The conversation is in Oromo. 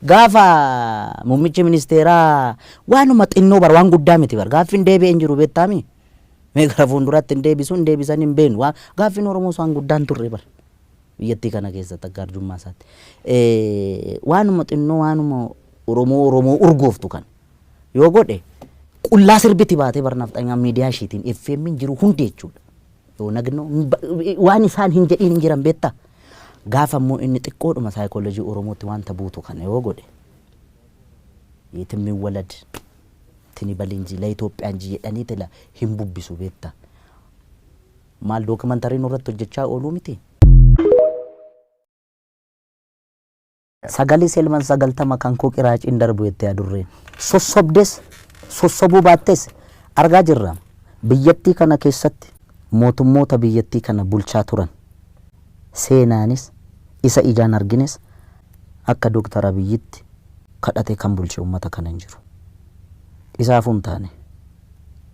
Gaafa muummichi ministeeraa waanuma xinnoo bar, waan guddaa miti bar, gaaffiin deebi'ee hin jiru beektaami. Mee gara fuulduraatti hin deebisu hin deebisan hin beeknu. Gaaffiin Oromoos waan guddaa hin turre bar. Biyyattii kana keessatti akka arjummaa isaatti. Waanuma xinnoo, waanuma Oromoo Oromoo urgooftu kan yoo godhe, qullaa sirbiti baatee bar nafxanyaa miidiyaa ishiitiin FM hin jiru hundi jechuudha. Yoo nagnoo waan isaan hin jedhiin hin jiran beektaa. Gaafa immoo inni xiqqoodhuma saayikoolojii Oromootti wanta buutu kana yoo godhe, "የትም ይወለድ tini bal እንጂ ለኢትዮጵያ እንጂ" jedhanii tila hin bubbisu beektaa. Maal, dookimantarii nurratti hojjechaa ooluu miti. Sagalee selman 90 kan koo qiraaciin darbu jettee adurreen. Sossobdes sossobuu baattes argaa jirra. Biyyattii kana keessatti mootummoota biyyattii kana bulchaa turan seenaanis isa ijaan argines akka Dooktar Abiyyitti kadhatee kan bulche uummata kana hin jiru. Isaafuu hin taane.